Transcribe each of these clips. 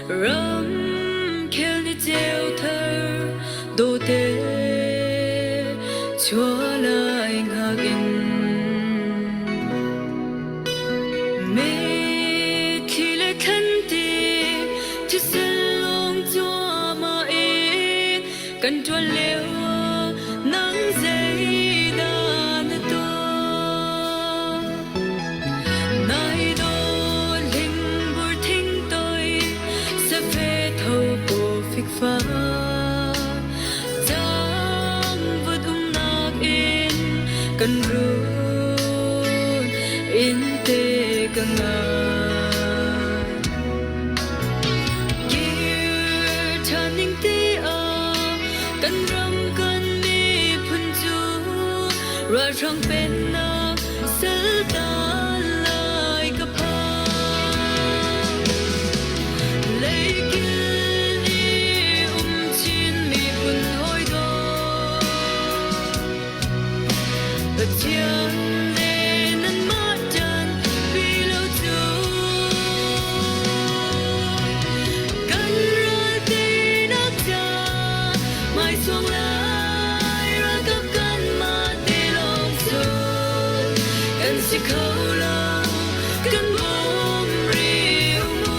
Ramkhel ni ceu thar dawte chuah lai hngak in Mitthli le thlanti thisen lawng cuahmah in kan ṭuan lio ah nang zeidah na tuah? Nai dawt hlingbur thing toi safe tho ko fikfa Cangvut umnak in kan run in te ka ngai. Kir ṭhan ning ti ah kan ram kan miphun cu ralhrang pennak saltan lai ka phang. Leikil i um chin miphun hawi dawt Pathian le nanmah ṭan pi lo cu kan ral teinak ca hmaisuang lai ralkap kanmah te lawng cun kan si kho lo kan bawm rih u mu.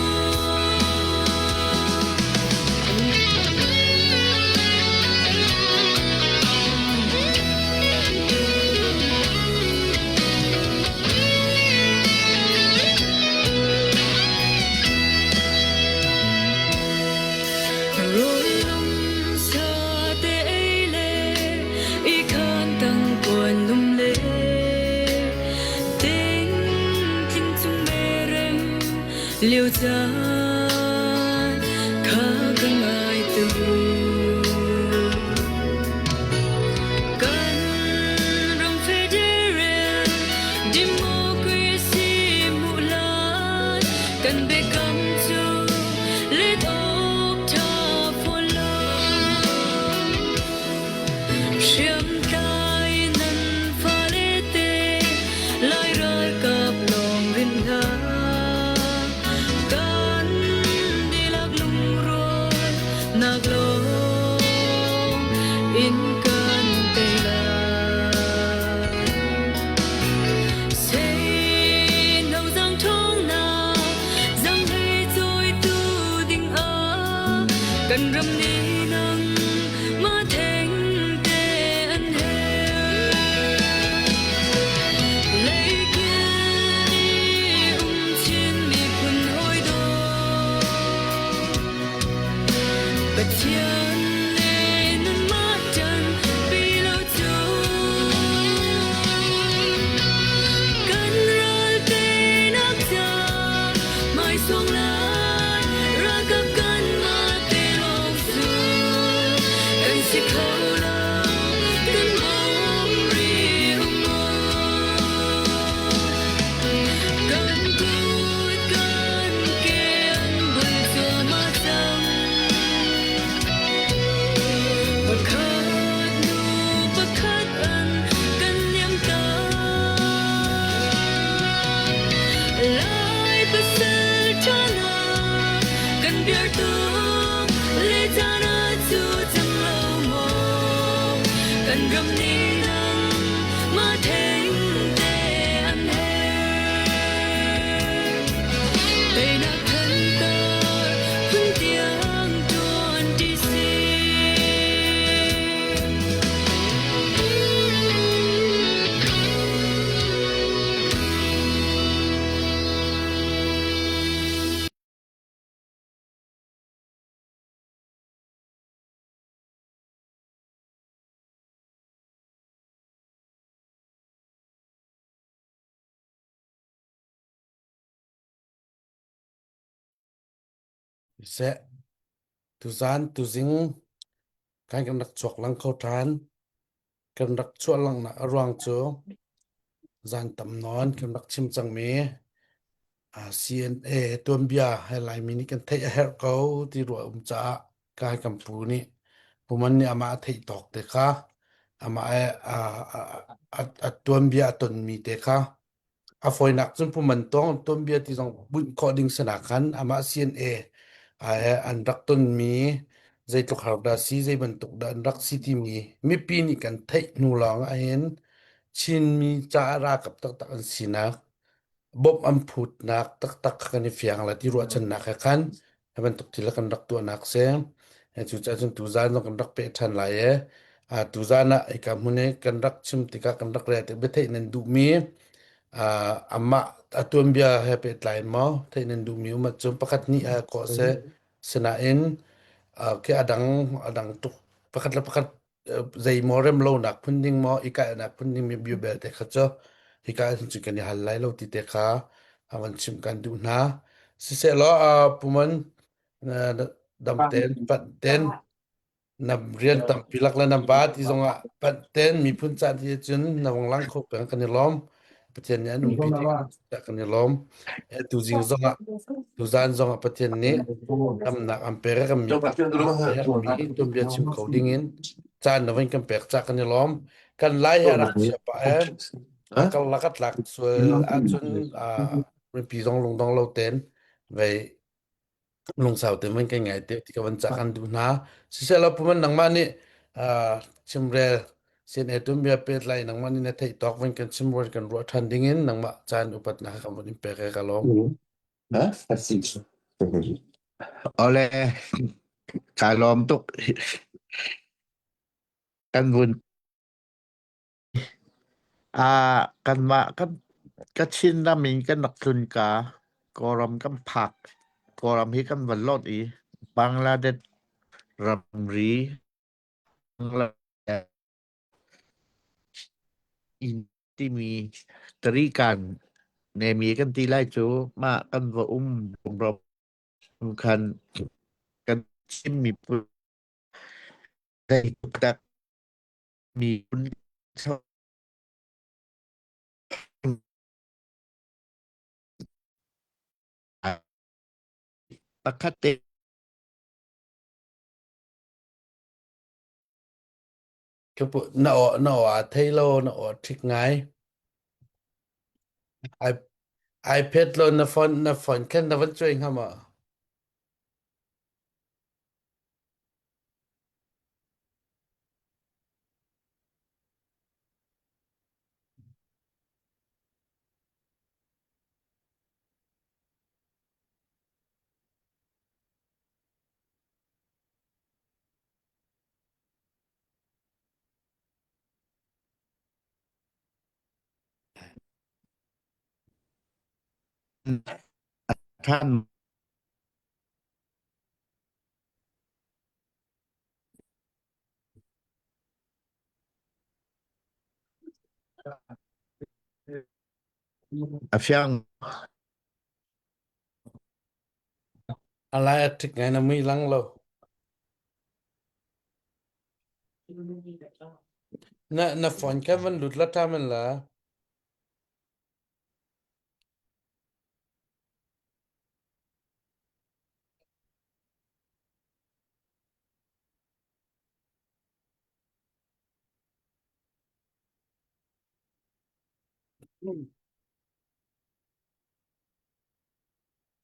Rolum sa te ei le i khan tang kuan lum le ting tling chung merem liu caan kha ka ngai tu. Kan ram federal democracy muhlan kan biakam cu let awk ṭha fawn lo. Hriamtlai nan fale te Lai ralkap lawng rin hna. Kan dihlak lungrual nak lawng in kan tei lai. Seino zang ṭhawngnak zang hlei cawitu ding ah kan ram nih nang mah theng te an herh. Leikil i um Chin miphun hawi dawt Pathian le nanmah ṭan pi lo cu kan ral teinak ca hmaisong lai ralkap kanmah te lawng cu kan si kho lo kan bawm rih u mu. Kan kut kan ke an bul cuahmah cang. Pakhat hnu pakhat an kan liam tak. Lai pasal ṭha hna kan biartu le caan ah cu cang lo maw? Kan ram nih nang mah theng te an herh. Teinak thantar phun tiang ṭuan ṭi si. Siseh, tuzaan tuzing kan kan rak chuak lang kho ṭhan. Kan rak chuah langnak a ruang cu zan tam nawn kan rak chim cangmi CNA tuanbia he Laimi nih kan theih a herh ko ti ruah um caah kai kan pu nih puman nih amah a theih tawk te kha amah a tuanbia a tonmi te kha a fawinak cun puman tawng tuanbia ti zong bunh khawh ding sana khan amah CNA. An rak tonmi zeitluk har dah si, zei bantuk dah an rak si timi mipi nih kan theih hnu lawng ahhin Chinmi caah ralkap taktak an sinak bawmh an phutnak taktak kha kan i fiang la ti ruahchannak he khan hi bantuk thil kan rak tuahnak si. Cucaah cun tuzaan zong kan rak peh ṭhan lai i tuzaan ah hika hmun i kan rak chim tikah kan rak rel tik biatheih nan duhmi amah a tuanbia he pehtlai maw theih nan duhmi um ahcun pakhat nih a kawh seh sinain khi a dang a dang tuk pakhat le pakhat zei maw rem lonak phun ding maw i kalhnak phun ding mi bia belte kha cu hika ahhin cun kan i hal lai lo ti te kha a van chimh kan duh hna. Siseh law puman dam ten panh ten na rian tampi lak le na ba ti zongah panh ten miphun ca ti cun na vong lang kho peng kan i lawm. Pathian nih an umpi ti kan i lawm. Tu zing zongah tuzaan zongah Pathian nih damnak an pek kan miphun a herhmi tuanbia chim kho dingin caan na van kan pek ca kan i lawm. Kan lai he rak chia pah e a karlak a tlak sual ahcun mipi zong lungdong lo ten vei lungsau te man kan ngai te ti ka van ca kan duh hna. Siseh puman nangmah nih chimrel sin e tuanbia pet lai nangmah nih na theih tawk van kan chim kan ruah ṭhan dingin nangmah caan upatnak kan van in pek e ka lawm. Ole, kai lawm tuk. Kan vun kanmah kan Kachin ram in kan rak tlun ka Kawlram kan phak. Kawlram hi kan van lawt i Bangladesh ramri Bangladesh in timi tarikan nemi kan ti lai cu mah kan va um ram khan kan Chin miphun tak miphun pakhat te Na aw na aw aa thei lo, na aw ṭhik ngai. I iPad lo na phone na phone khan na van cuai hnga maw? Than a fiang. A lai a ṭhik ngai na mui lang lo. Na na phone khan van lut la ṭha men la.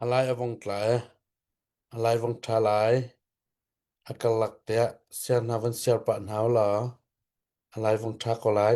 A lai a vong tla i a lai vong ṭha lai. A karlak te ah siar hna van siar pah hna ulaw a lai vong ṭha ko lai.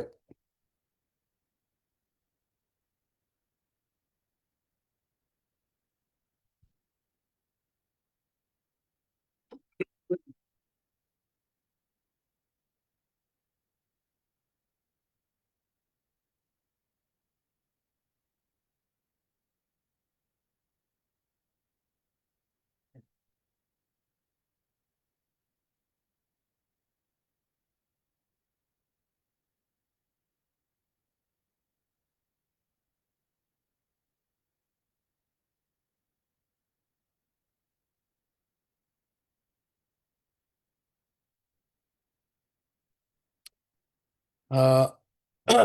Uh,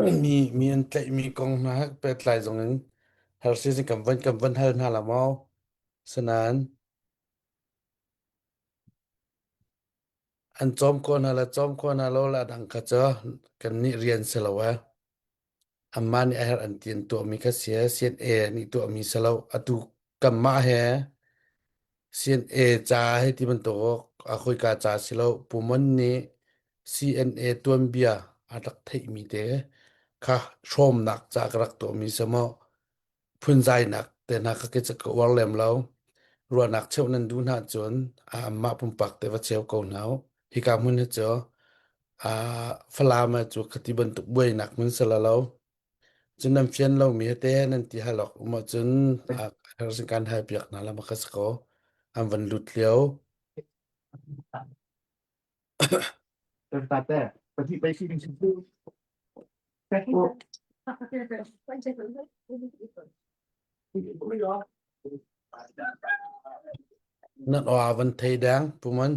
mi mi an tlaihmi kong hna he pehtlai zong in harsi kan van kan van hal hna la maw? Sinain an cawm ko hna le cawm ko hna lo le dang kha cu kannih rian si lo eh. Anmah nih a herh an ti an tuahmi kha si eh, CNA nih tuahmi si lo. Atu kanmah he. CNA ca hei ti bantuk a khoika ca si lo Pu Mon nih CNA tuanbia a rak theihmi te kha hrawmnak ca ka rak tuahmi si maw phunzainak te hna kha kei cu ka uar lem lo. Ruahnak cheuh nan duh hna cun anmah pumpak te va cheu ko hna u. Hika hmun hi cu Falam ah cu khati bantuk buainak hmun si lo. Cun nan fian lomi tete nan ti hal awk um ahcun hersin kan hal piak hna la ma ka si ko. An van lut lio. Nan aw a van thei deng, Puman.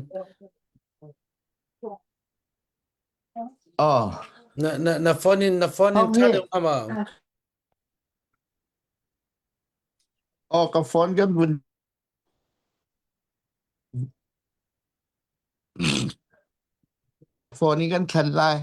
Oh. Na phone in na phone in ṭha deuh hnga ma? Oh, ka phone kan vun phone in kan thlen lai.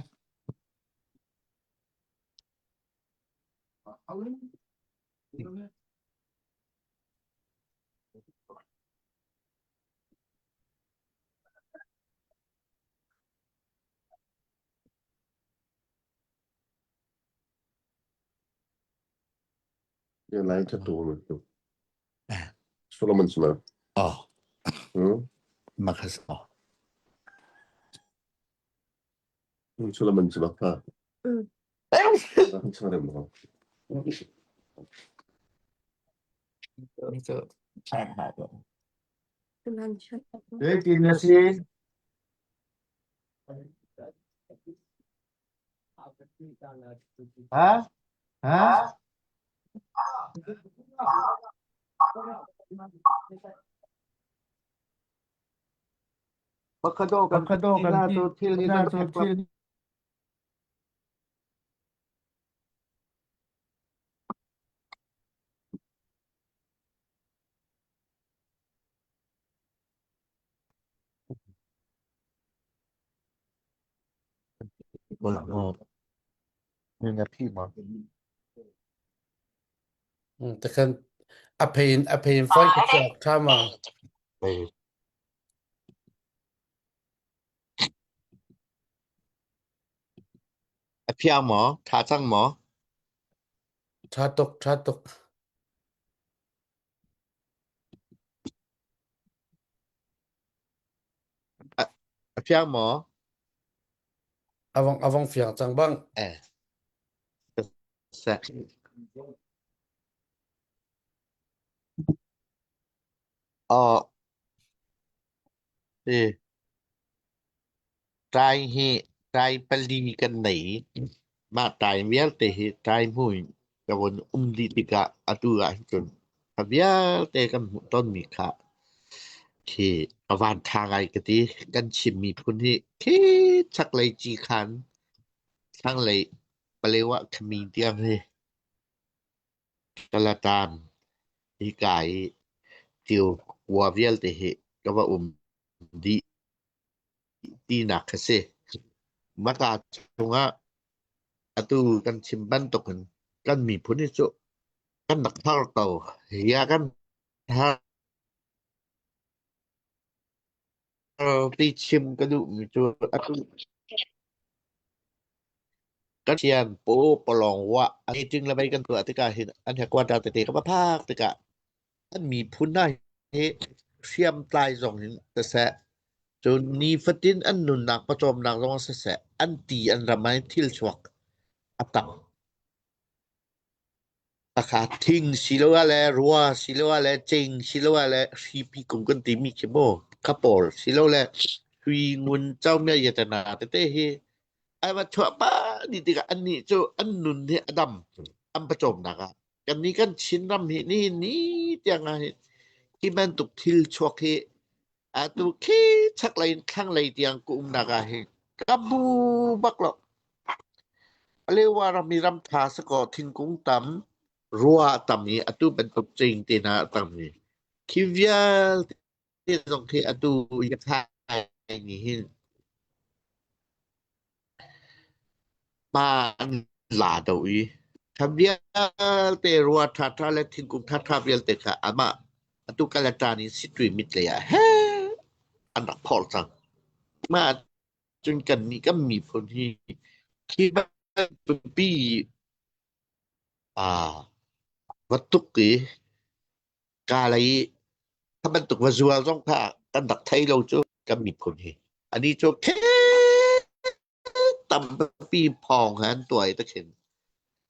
Solomon sima. Oh. Hmm? Makas oh. Solomon sima pa. Zeitin na si? Ha? Ha? Bakado kan Bakado kan na tu thil hi na kan tu thek thil Takhan a phain a phain foi ka chuak tha ma. A phiang maw? Tha cang maw? Tha tuk tha tuk. A fiang maw? A vong fiang cang bang. Eh. Seh. Aw. Si. Ṭai hi ṭai pali kan nei. Mah ṭai vialte hi ṭai hmu in ka vun um dih tikah atu ah hin cun kha vialte kan hmuh tonmi kha khi a van ṭha ngai ka ti. Kan Chin miphun hi khi chaklei ci khan thlanglei Palewa Khami tiang hi Kalatan hika i tiu kua vialte hi ka va um dih tinak a si. Maka chungah atu kan chim bantukin kan miphun hi cu kan rak har ko. Hi kan har ti chim ka duhmi cu atu kan sian pu palong wa meeting le mei kan tuah tikah hin an headquarter tete ka va phak tikah an miphun hna hi hriamtlai zong in siseh, cun nifatin an nunnak pawcawmnak zong siseh, an ti an ram ah thil chuak a tam. Akha thing siloah le rua siloah le cing siloah le hripi kung kan timi khi mu kha pawl silole hui ngun cau-mia yatana tete hi ai va chuah pa ni tikah annih cu an nun hi a dam an pawcawmnak ah Kannih kan Chinram hi nihin ni tiang ah hin hi bantuk thil chuak hi atu khi chaklei in thlanglei tiang ka umnak ah hin ka hmu bak lo. Alewa ram hi ram tha si kaw thingkung tam, rua tam i atu bantuk cing te hna a tam i khi vialte zong khi atu yakhai nih hin hma an la do i kha vialte rua ṭhaṭha le thingkung ṭhaṭha vialte kha amah Atu Kalatan in Sitri mit lei ah he an rak phorh cang. Mah cun kannih kan miphun hi khi bantuk aa va tuk i ka lei i kha bantuk va zual zong kha kan rak thei lo cu kan miphun hi. Ani cu khe tampi phawng he an tuai ta khin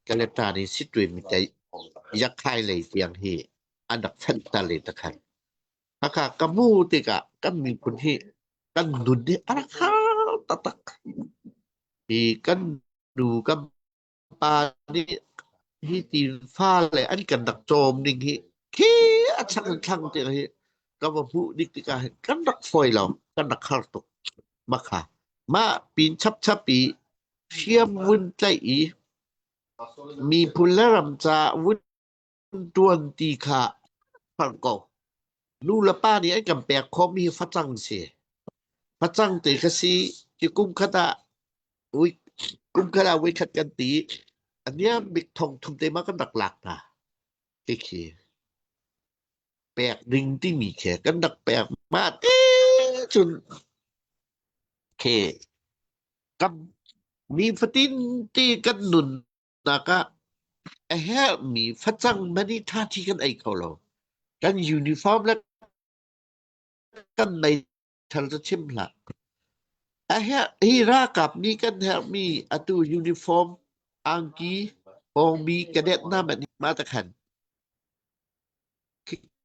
Kaleta nih Sittwe mitei Yakhai lei tiang hi an rak fenh ta le ta khan. Haka ka mu tikah kan miphun hi kan nun hi a rak har taktak. Hi kan nu kan pa nih hi ti fale an kan rak cawm ning hi khi a chang thlang ti hi ka va hmuh dik tikah hin kan rak fawi lo kan rak har tuk makha mah pin chap chap i hriam vun tlaih i miphun le ram ca vun ṭuan ti kha har ko nu le pa nih an kan pek khawhmi facang si facang te kha si ti kum khat ah kum khat ah voikhat kan ti a niam bik thong thum te ma kan rak lak hna khi khi pek ding timi khi kan rak pek ma te cun khi kan nifatin ti kan nun nak ah a herhmi facang mani ṭha thi kan ei kho lo. Kan uniform le kan meithal cu chim hlah. A herh hi ralkap nih kan herhmi atu uniform angki pawngmi cadet hna hmanh nih mah ta khan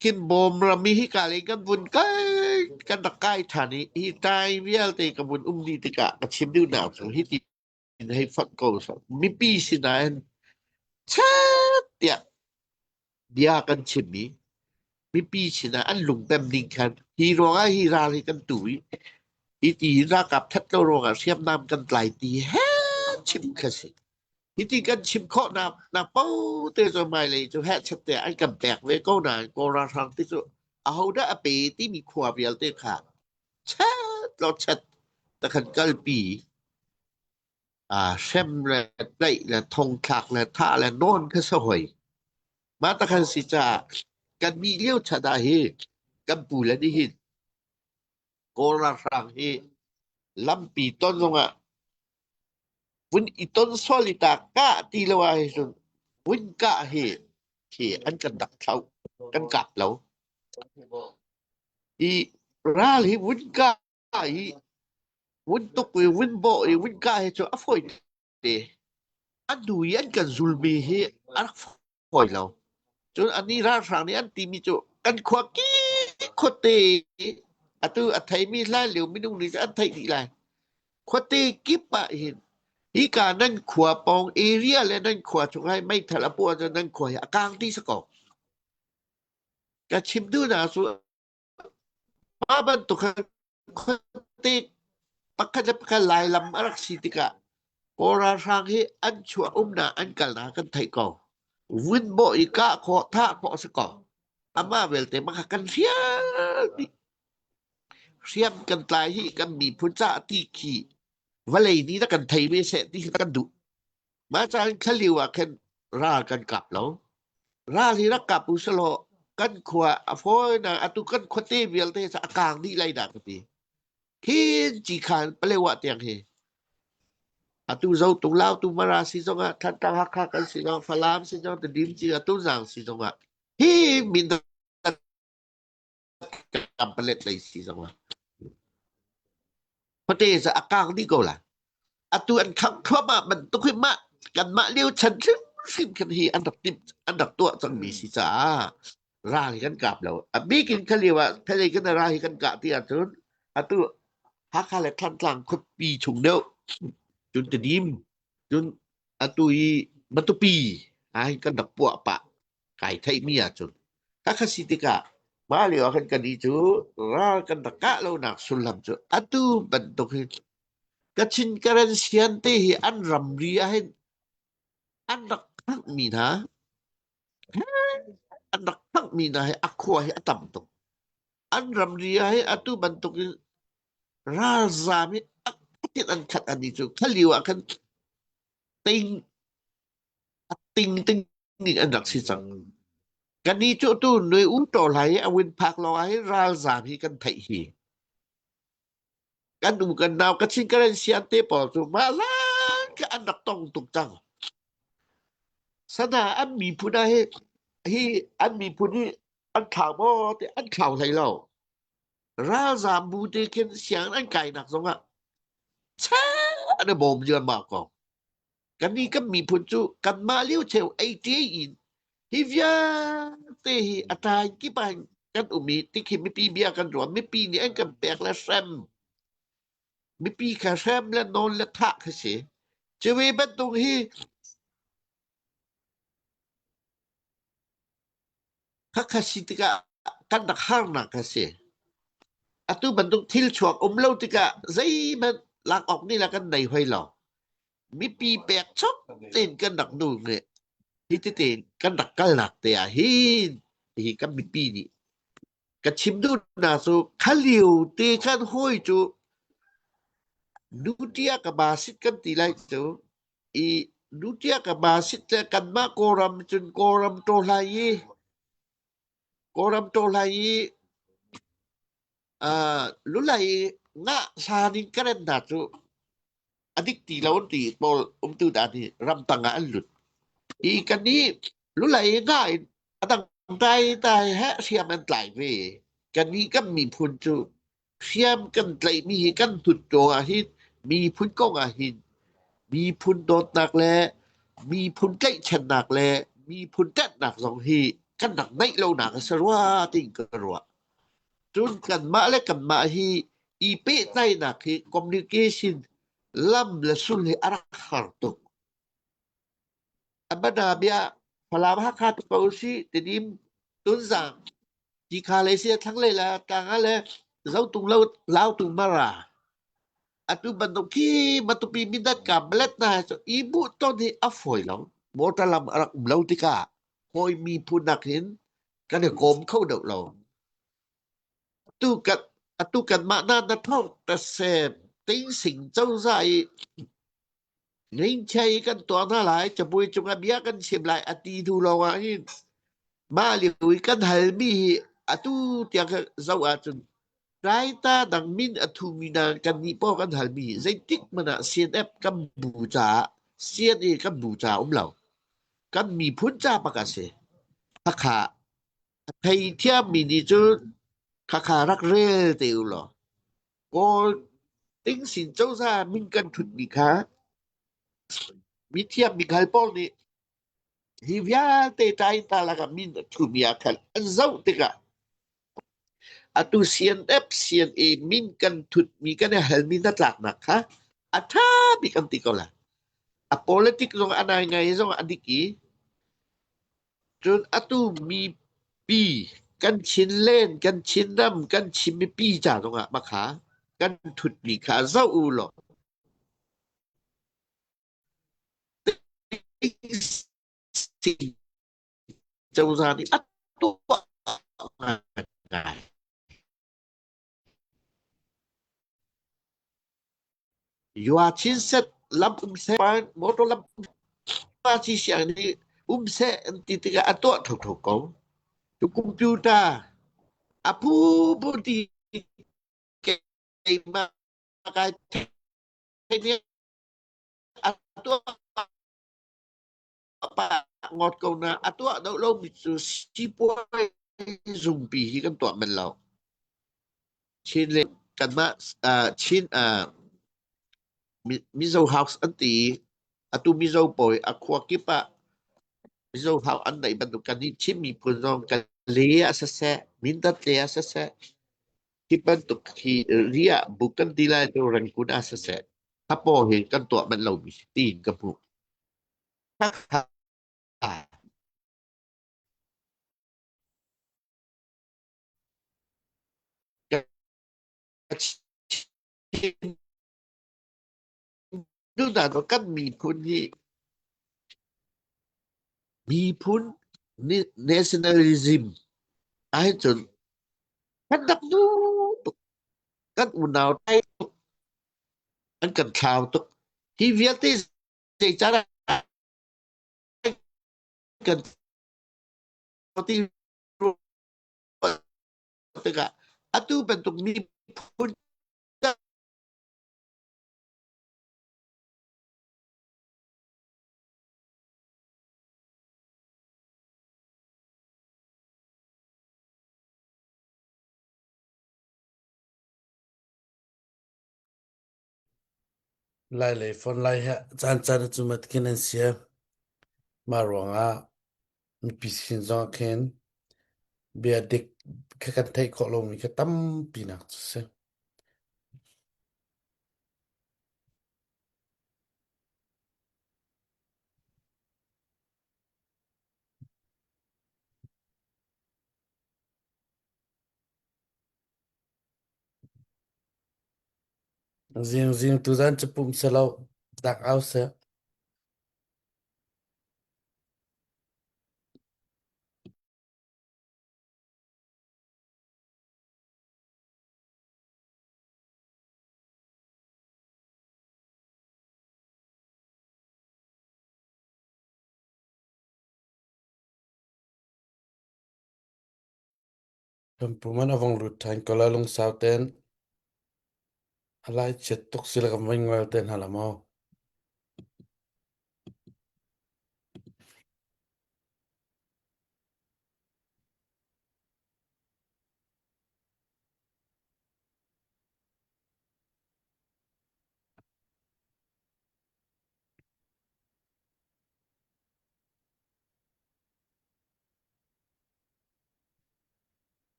khin bawm ram hi ka lei kan vun kai kan rak kai ṭhan i hi tai vialte ka vun um dih tikah ka chim duhnak cu hi ti hei fonh ko mipi sinain chet tiah bia kan chim i mipi sinah an lungpem ding khan hi ruangah hi ral hi kan tu i hi ti ralkap that lo ruangah hriamnam kan tlai ti he chim kha si hi ti kan chim khawh na na po te zo mai lei cu he chet te an kan pek ve ko na ko ralhrang ti cu ahodah a pe timi khua vialte kha chet lo chet ta khan kalpi hrem le tlaih le thongthlak le thah le nawn kha si hoi. Mah takhan si caah kan nih lio chan ah hi kan pu le nih hin Kawl ralhrang hi lampi ton zongah vun i ton sual i ta kah ti lo ah hi cun vun kah hi khi an kan dak thlau kan kap lo. Hi ral hi vun kah hi vun tuk i vun bawh i vun kah hi cu a fawi te. A hnu i an kan zulmi hi a rak fawi lo. Cun ani ralhrang nih an timi cu kan khua ki khuate atu a theimi hlan lio minung nih an theih dih lai. Khuate kip ah hin hika nan khua pawng area le nan khua chung hai meithal a puah cu nan khua hi a kang ti sa ko. Ka chim duhnak cu mah bantuk khan khuate pakhat le pakhat lailam a rak si tikah Kawl ralhrang hi an chuah umnak an kalnak kan theih ko. Vun bawh i kah khawh thah khawh a si ko. Amah belte mah kan hrial dih. Hriam kan tlai hi kan miphun caah ti khi vawlei nih na kan thei ve seh ti khi kan duh. Mah caan thlalio ah khin ral kan kap lo. Ral hi rak kap u selaw kan khua a fawinak atu kan khuate vialte cu a kang dih lai dah ka ti. Khin Cikhan Palewa tiang hi atu Zotung Lautu Mara si zongah Thantlang Hakha kan si zongah Falam si zongah Tedim ci Tuzang si zongah hi Mindat Kampalet lei si zongah Khuate cu a kang dih ko lai. Atu an khangh thluahmah bantuk hi mah kanmah lio chan hrimhrim khan hi an rak timh an rak tuah cangmi si caah ral hi kan kap lo. A bik in kha lio ah thalei kan ral hi kan kah ti ahcun atu Hakha le Thantlang khuapi chung deuh cun Tedim cun atu hi Matupi ah hin kan rak puah pah kai theihmi ahcun khakha si tikah mah lio ah khan kan i cu ral kan rak kah lonak sullam cu atu bantuk hi Kachin Karen Sian te hi an ramri ah hin an rak thanghmi hna an rak thanghmi hna hi a khua hi a tam tuk an ramri ah hin atu bantuk in ralzaam hi a an khat ani cu kha lio ah khan ting a ting ting ning an rak si cang. Kannih cu atu nui u to hlai i a win phak lawng ah hin ralzaam hi kan theih hi. Kan u kan nau Kachin Karen sian te pawl cu mah lan kha an rak tong tuk cang. Sana an miphun ah hi hi an miphun hi an thlau maw ti an thlau hlei lo. Ralzaam bu te khin siang an kainak zongah che an i bawm ziahmah ko. Kannih kan miphun cu kanmah lio cheu ei ṭi in hi vialte hi a tlai kip ah kan um i tikhi mipi bia kan ruah mipi nih an kan pek le hrem mipi kha hrem le nawl le thah kha si cuve bantuk hi Khakha si tikah kan rak harnak a si. Atu bantuk thil chuak um lo tikah zeihmanh lak awk nih la kan nei hoi lo. Mipi pek chop tein kan rak nu nih hi tete kan rak kalnak te ah hin hi kan mipi nih ka chim duhnak cu khalio te khan hawi cu nutia ka basit kan ti lai cu i nutia ka basit le kanmah Kawlram cun Kawlram tawhlai i Kawlram tawhlai i uh, lulai nga hlan in karen hna cu a dik ti lo an ti pawl umtu dah nih ramtang ah an lut. I kan nih lulai nga in a dang tai tai he hriam an tlai ve. Kan nih kan miphun cu hriam kan tlaihmi hi kan hlut ko ah hin miphun kong ah hin miphun dawtnak le miphun tlaihchannak le miphun ṭanhnak zong hi kan rak neih lonak a si rua tiin ka ruah. Cun kanmah le kanmah hi i pehtlaihnak hi communication lam le sul hi a rak har tuk. Amana bia Falam Hakha tu ko si Tedim Tunzang Tikha lei si thlanglei le tlang le Zotung lo Lautung Mara atu bantuk khi Matupi Mindat ka Balet na cu i bu ton hi a fawi lo motor lam a rak um lo tikah hawi miphun nak hin kan i kawm kho deuh lo atu kan atu kan mah na na thong ta sem ting sing cozah i Ngeinchia i kan tuah hna lai, cabuai cungah bia kan chim lai a ti hnu lawngah hin mah lio i kan halmi hi atu tiang ka zoh ahcun Taita dang min a thumi hna kannih paoh kan halmi hi zeitik hmanh ah CNF kan bu caah CNA kan bu caah um lo. Kan miphun ca bak a si. Khakha a thei thiammi nih cun khakha rak rel te u law Kawl tingsin cozah min kan ṭhutmi kha mithiam mikhal pawl nih hi vialte ṭainta lakah min a ṭhumi ah khan an zoh tikah atu CNF CNA min kan thutmi kan i halmi hnatlaknak kha a ṭha bik an ti ko lai. A politic zong a nai ngai zong a dik i Cun atu mipi kan Chinland, kan Chinram, kan Chin mipi ca zongah makha kan thutmi kha zoh u law cozah nih a tuah ngai. Yua chin set lam um seh motor lam pa chi siang nih um seh an ti tikah a tuah thotho ko. Tu computer a phu phu ti keimah kai thei a tuah pa ngot ko na a tuah do lo mi cu sipuai zungpi hi kan tuah men lo. Chin le kanmah uh, Chin uh, Mizo House an ti i atu Mizo pawl a khua kip ah Mizo House an neih bantuk kan nih Chin miphun zong kan le ah siseh Mindat le ah siseh hi bantuk hi riah bu kan ti lai cu Rangoon ah siseh hapaw hi kan tuah manh lomi si tiin ka hmuh. Duhnak kan miphun hi miphun nationalism ahcun kan rak duh tuk kan unau tuk an kan thlau tuk hi vialte zeicadah kan. Ti tikah atu bantuk miphun Lai lei phone lai he caan caan cu mat khin an si. Mah ruangah mipi sin zong ah khin bia dik kha kan theih khawh lomi kha tampi nak cu si. Zingzing tuzan cu pumh selaw dak au seh. Kan pum an a vong lut ṭhan ko lai lungsau tein. A lai chiat tuk si le kan voi ngol te hna la maw?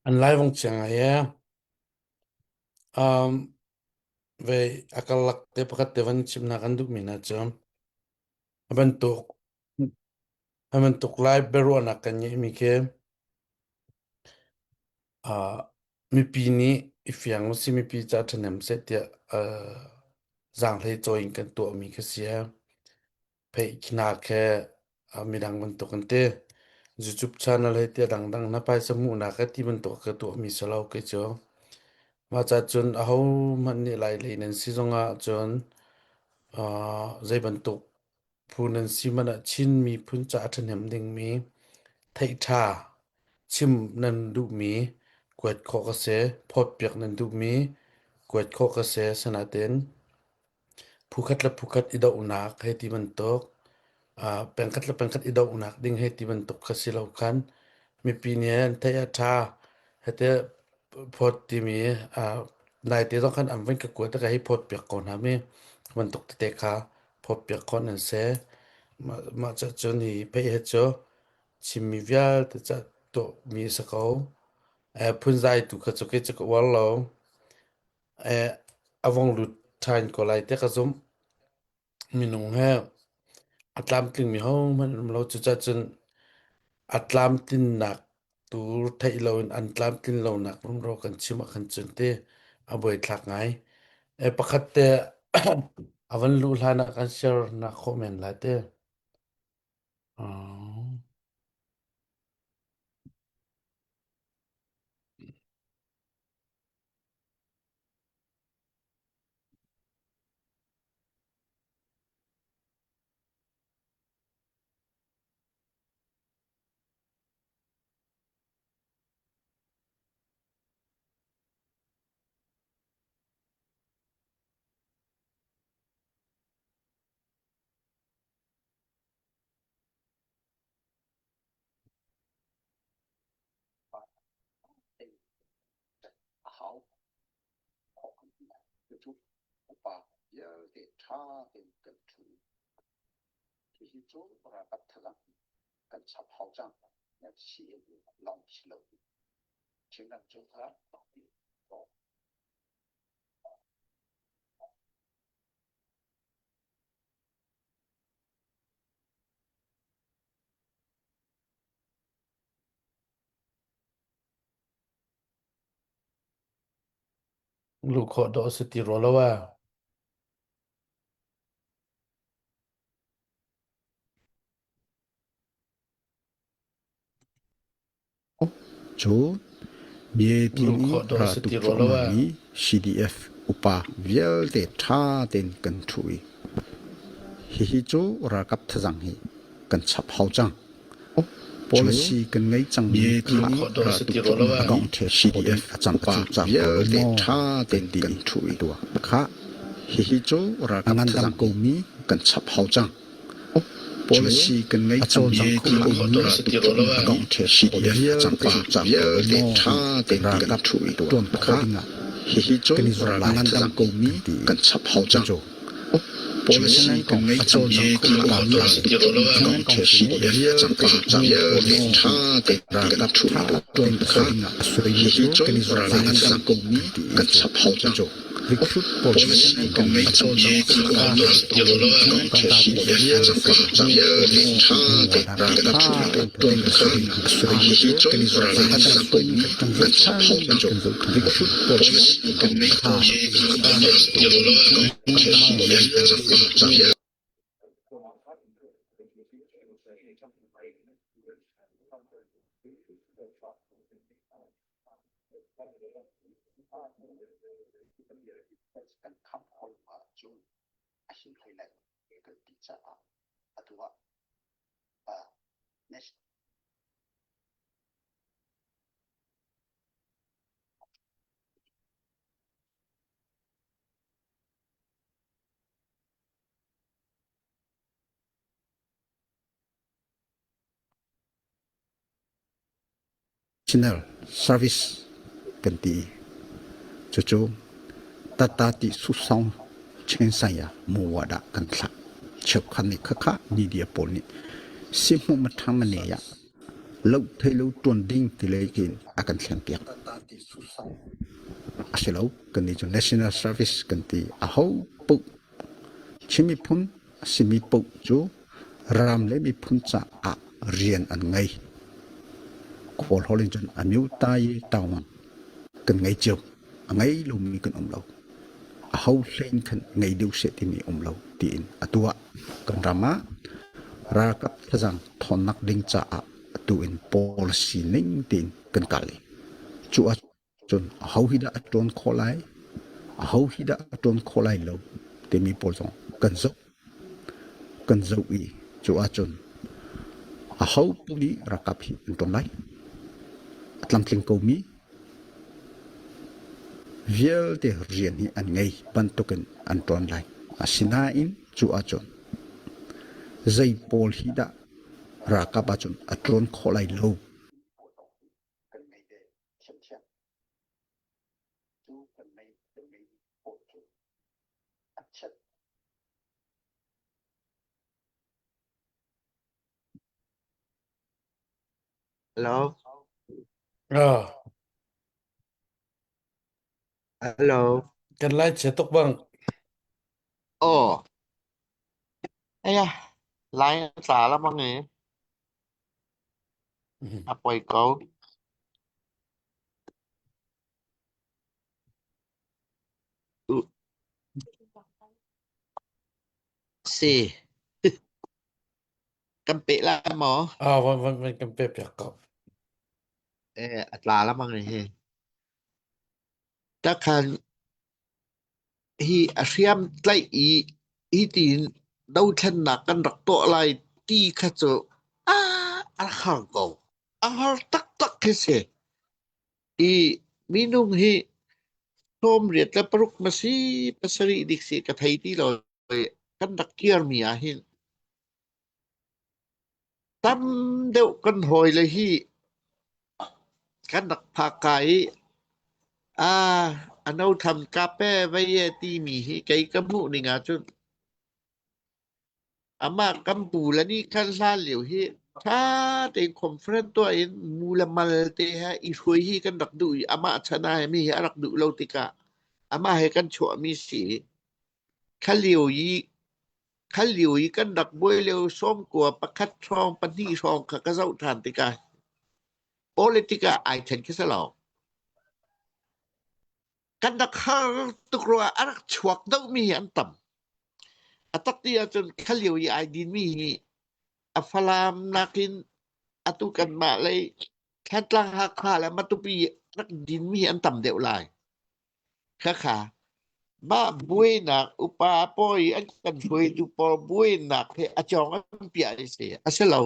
An lai vong chiang ai ee. Um, ve a karlak te pakhat te van chimnak an duhmi hna cu a bantuk a bantuk lai biaruahnak kan ngeihmi khi uh, mipi nih i fiang usih mipi ca ṭhahnem seh tiah uh, zaanghlei cawi in kan tuahmi khi si. Pheihnak he midang bantuk an ti. YouTube channel he ti a dangdang na phaisa hmuhnak he ti bantuk ka tuahmi si lo kei cu. Mah ca cun ahohmanh nih Lai lei nan si zongah cun uh, zei bantuk phu nan si hmanh ah Chin miphun ca a ṭhahnem dingmi theih ṭha chim nan duhmi kuat khawh ka si, phawtpiak nan duhmi kuat khawh ka si. Sinain Phukhat le phukhat i dohnak hei ti bantuk, uh, pengkhat le pengkhat i dohnak ding hei ti bantuk kha si lo khan mipi nih an theih a ṭha. Hete phawt timi uh, naite zong khan an van ka kuat ka hei phawt piak ko hna mi bantuk tete kha phawt piak khawh nan si. Mah, mah cu cun hi phei he cu Chinmi vialte ca tuahmi a si ko. Eh, phunzai tu kha cu kei cu ka uar lo. A vong lut ṭhan ko lai tiah ka zumh. Minung he a tlamtlingmi hohmanh an um lo. Cucaah a tlamtlinnak tu theih loin an tlamtlin lonak rumro kan chim ahkhan cun ti a buaithlak ngai. Pakhat te a van luh hlan ah kan share nak khawh men lai te. A hau. Cucu upa vialte ṭha tein kan ṭhu. Hihi cu ralkap thazaang kan chap hau cang. CNU lawng si lo. Chinram cu kha Luh khawh dawh a si ti rua lo ah. Cun mipi Luh nih khawh dawh a si raltuk ti rua lo ah. cuahmahmi CDF upa vialte ṭha tein kan ṭhu i hihi cu ralkap thazang hi kan chap hau cang. Policy kan ngei cangmi kha CDF upa vialte ṭha tein kan ṭhu i kha hihi cu ralkap thazang komi kan chap hau cang. Policy kan ngei cangmi CDF upa vialte ṭha tein kan ṭhu i kha hihi cu ralkap thazang komi kan chap hau cang. Policy kan ngei cangmi CDF upa vialte ṭha tein kan ṭhu i kha hihi cu ralkap thazang komi kan chap hau cang. Policy kan ngei cangmi CDF upa vialte ṭha tein kan ṭhu i kha hihi cu ralkap thazang komi kan chap hau cang. Policy kan ngei cangmi Kan khamh hawi ahcun a him hlei lai kan ti caah atu ah National Service kan ti. Cucu tatati susong chensaya muwada kan thlah. Cheukhat nih khakha media pawl nih sihmu mathang ne ya lo thei lo tuan ding ti lei in a kan thlen piak. A si lo kan nih cu National Service kan ti. A ho paoh Chin miphun a simi paoh cu ram le miphun caah rian an ngei. Kawl holh in cun amyota-yi taung kan ngei cio. A ngei lomi kan um lo. Aho hlein khan ngei deuh seh timi um lo tiin atu ah kan ram ah ralkap thazaang thawnnak ding caah atu in policy ning tiin kan kal i cu ah Cun aho hi dah a ṭawn khawh lai, aho hi dah a ṭawn khawh lai lo timi pawl zong kan zoh. Kan zoh i cu ahcun aho paoh nih ralkap hi an ṭawn lai. A tlamtling komi vialte rian hi an ngei bantukin an ṭawn lai. Asinain cu ahcun zei pawl hi dah ralkap ahcun a ṭawn khawh lai lo. Kan ngei ve thiamthiam. Cu kan ngei kan ngei pawl cu an chiat. Hello. Ah, Hello. Kan lai chia tuk bang. Aw. Aya, lai tla la mang e. A poi ko. Si. Kan pe la maw? Ah, van van van kan pe piak ko. Eh, a tla la mang hi. Takhan hi a hriam tlaih i hi tiin dothlennak kan rak tuah lai ti kha cu a a har ko. A har taktak khi si. I minung hi 96 ma si pasarih dik si ka thei ti lo i kan rak kirmi ah hin tam deuh kan hawile hi kan rak phak ka i aa a no tham kape vei e timi hi kei ka hmuh ning ahcun amah kan pu le nih khan hlan lio hi ṭha tein conference tuah in mu le mal te he i hruai hi kan rak duh i amah chan ah mi hi a rak duh lo tikah amah he kan chuahmi si. Kha lio i kha lio i kan rak buai lio sawmkua pakhat hrawng pahnih hrawng kha ka zoh ṭhan tikah politic ah ai ṭhen khi si lo. Kan rak har tuk rua a rak chuak deuhmi hi an tam. A tak ti ahcun kha lio i ai dinmi hi a Falam nakin atu kanmah lei Thantlang Hakha le Matupi rak dinmi hi an tam deuh lai. Khakha mah buainak upa pawl i an kan hruaitu pawl buainak he a cawng an piah i si a si lo.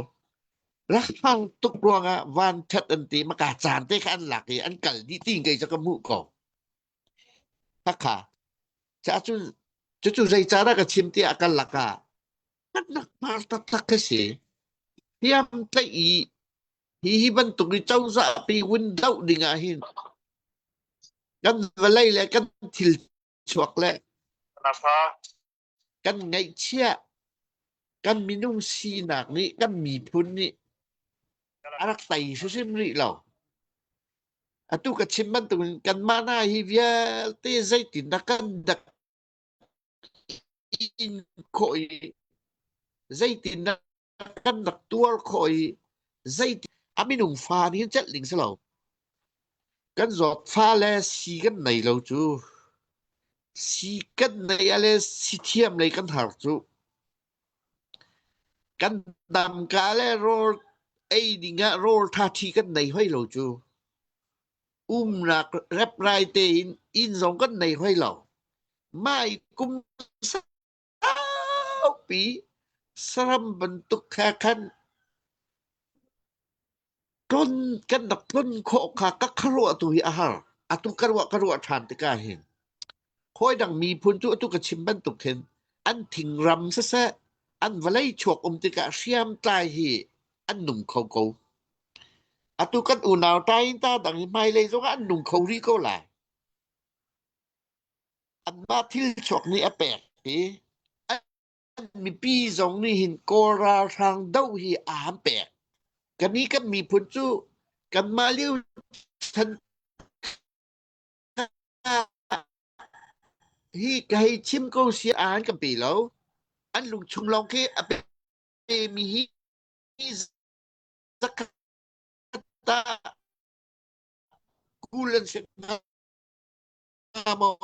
Rak hang tuk ruangah van ṭhat an ti maka caan te kha an lak i an kal dih ti kei cu ka hmuh ko. Khakha ca cun cucu zei ca dah ka chim tiah a kan lakah kan rak hmar taktak ka si. Hriam tlaih i hi hi bantuk i cozah pi win doh ding ah hin kan vawlei le kan thil chuak le kan ngaihchiah kan minung sinak nih kan miphun nih a rak tei hrimhrim rih lo. Atu ka chim bantukin kanmah hna hi vialte zeitindah kan dak in khawh i zeitindah kan rak tuar khawh i zeiti a minung fa nih hin celh ding si lo. Kan zawt fa le si kan nei lo cu. Si kan nei ah le si thiam lei kan har cu. Kan dam ka le rawl ei ding ah rawl tha thi kan nei hoi lo cu. Umnak reprai tein inn zong kan nei hoi lo. Mai kum saupi saram bantuk kha khan tlon kan rak tlon khawh kha ka khuaruah tu hi a har. Atu ka ruah ka ruah ṭhan tikah hin hawi dang miphun cu atu ka chim bantuk hin an thingram siseh an vawlei chuak um tikah hriamtlai hi an nung kho ko. Atu kan unau tain ta dang hi hmailei zongah an nung kho rih ko lai. Anmah thil chuak nih a pek i an mipi zong nih hin Kawl ralhrang doh hi a han pek. Kannih kan miphun cu kanmah lio chan hi ka hei chim ko si a han kan pe lo. An lungchung lawng khi a pemi hi zakhat ah 20 an si hnga maw?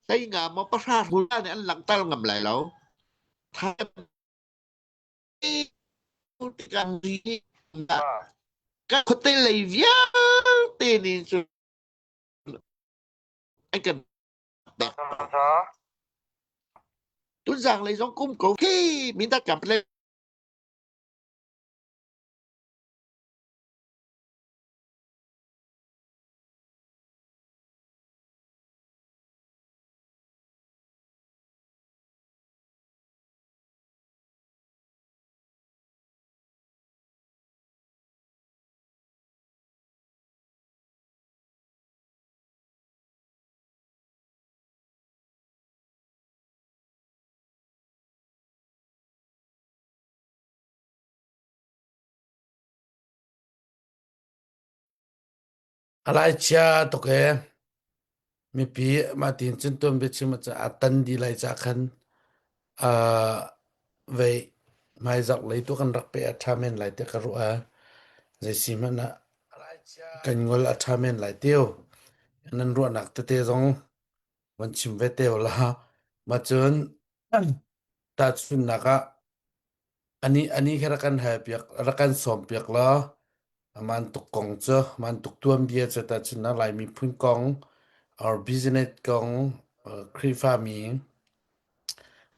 Hlei nga maw pahra hmul nih an langhter ngam lai lo. Kan khuate lei vialte nih cun an kan pek. Tunzang lei zong kum ko khi mindat kan pale. A lai chia tuk ee. Mipi mah tiin cun tuanbia chim ahcun a tan dih lai ca khan uh, vei hmaizarh lei tu kan rak pe a ṭha men lai tiah ka ruah. ah. Zei si hmanh ah kan ngol a ṭha men lai tiu. Nan ruahnak tete zong van chim ve te la. Mah cun tahchunhnak ah Ani ani kha rak kan halpiak rak kan sawmpiak law aman tuk kong cu man tuk tuanbia cu tahchunhnak Lai miphun kong or business kong Khrihfami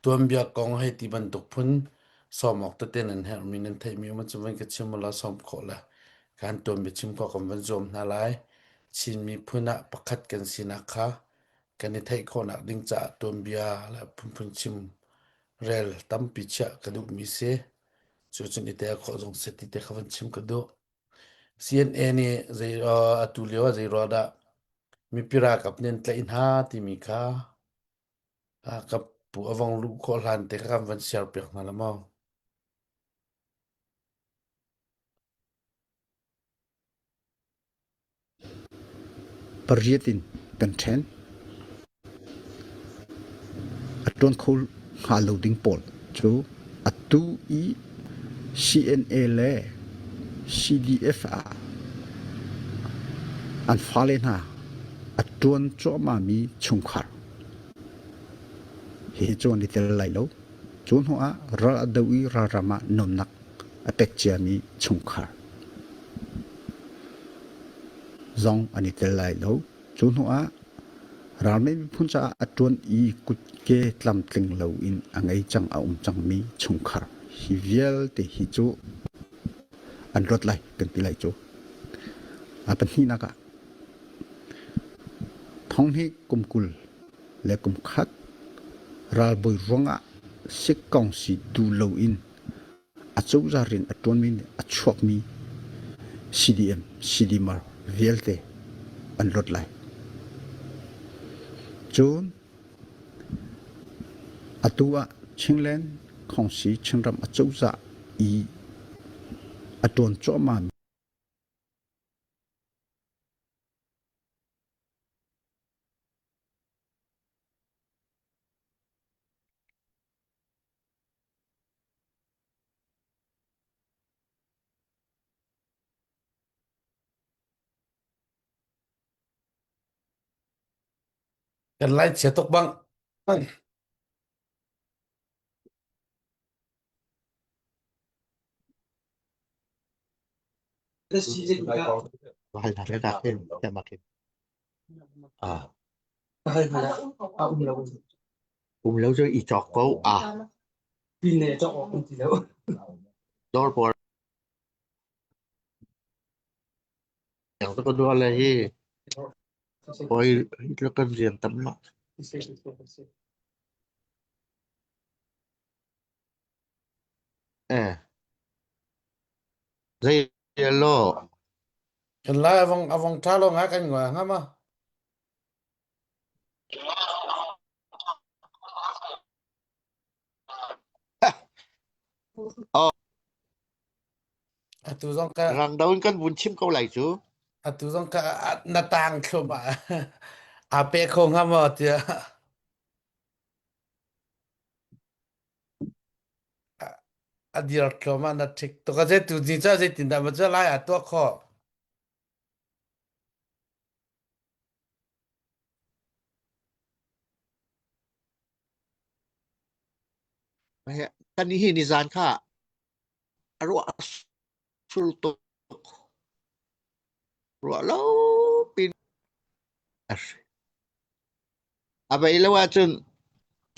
tuanbia kong hei ti bantuk phun sawm awk tete nan herhmi nan theihmi um ahcun van ka chim ulaw sawm khawh le kan tuanbia chim khawh kan van zuam hna lai. Chin miphun ah pakhat kan sinak kha kan i theih khawhnak ding caah tuanbia le phunphun chim rel tampi chiah ka duhmi si. Cu cun i tel khawh zong si ti te kha van chim ka duh. CNA nih zei atu lio ah zei ruah dah mipi ralkap nih an tlaih hna timi kha ka pu a vong luh khawh hlan te kha kan van share piak hna la maw? Pariat in kan ṭhen. A ṭuan kho hnga lo ding pawl cu atu i CNA le CDF ah an fale hna a ṭuan cuahmahmi chungkhar hi cu an i tel lai lo. Cu hnu ah ral a do i ralram ah nuamnak a pek ciami chungkhar zong an i tel lai lo. Cu hnu ah ralmei miphun caah a ṭuan i kutke tlamtling loin a ngei cang a um cangmi chungkhar hi vialte hi cu an luat lai kan ti lai cu. A pahnihnak ah thong hi kum 20 le kum khat ralbawi ruangah sikkongsi duh loin Acozah rian a ṭuanmi nih a chuakmi CDM, CDMR vialte an luat lai. Cun atu ah Chinland Khongsi Chinram acozah i a ṭuan cuahmahmi Kan lai chia tuk bang. Lai na le dak hin te makin. Ah. Um lo cu i cawk ko ah. Dawr pawl yang tu ka dua le hi oi hi kan rian tam ma. Eh. Zei lo. Kan lai avong avong tha lo nga kan ngoi nga ma. Oh. Atu zong ka Rang do in kan vun chim ko lai cu. Atu zong ka na tang thlum ah a pe kho hnga maw tiah a dir thlum ah na thik tuk a zei tu ni ca zeitin dah ma cu lai a tuah khawh. Kan hi ni zan kha a ruah sul tuk ruah lo pin a vei lo ahcun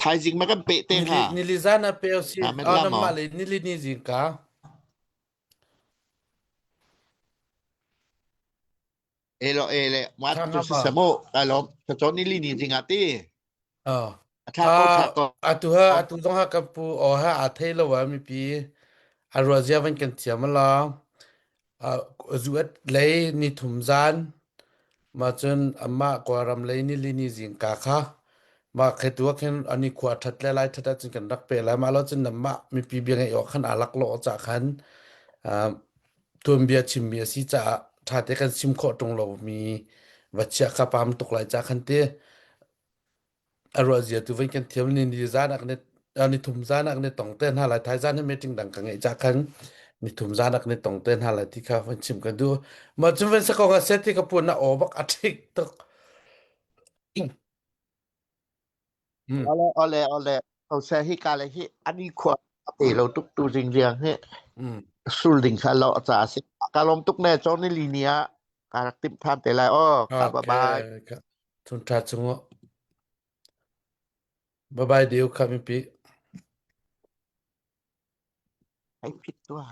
thaizing ma kan peh te hnga Nili zan a pe si namah le nili ni zingka Elo ele ma tu si samo kalom ka chon ni li ni zinga ti. Oh. Atha ko tha ko. Atu ha atu zong ha ka pu o ha a thei lo wa mi pi a ruwa zia van kan thiam la zu at lei ni thum zan ma cun amma ko ram lei ni li ni zing ka kha ma khe tu khin ani khua that le lai that cun kan rak pe lai ma lo cun namma mi pi bia ngai o khan alak lo cha khan tuanbia chimmi a si caah. ṭha te kan sim khawh ṭung lomi va chiah kha pam tuk lai ca khan ti a ruah zia tu van kan thiam ni ni zan ah kan ni thum zan ah kan i tong te hna lai thai zan hi meeting dang ka ngeih ca khan ni thum zan ah kan i tong te hna lai ti kha van chim ka duh ma cun van sakong a set ti ka pun na aw bak a ṭhik tuk Hmm. Ole ole ole ose hi ka le hi ani khua te lo tuk tu jing riang hi Mm. sul ding kha lo cha si ka lom tuk ne chon ni li nia ka rak tim than te lai o ka bye bye Okay. Ka chun tha chung Bye bye diu kha mi pi. Ai phit tua.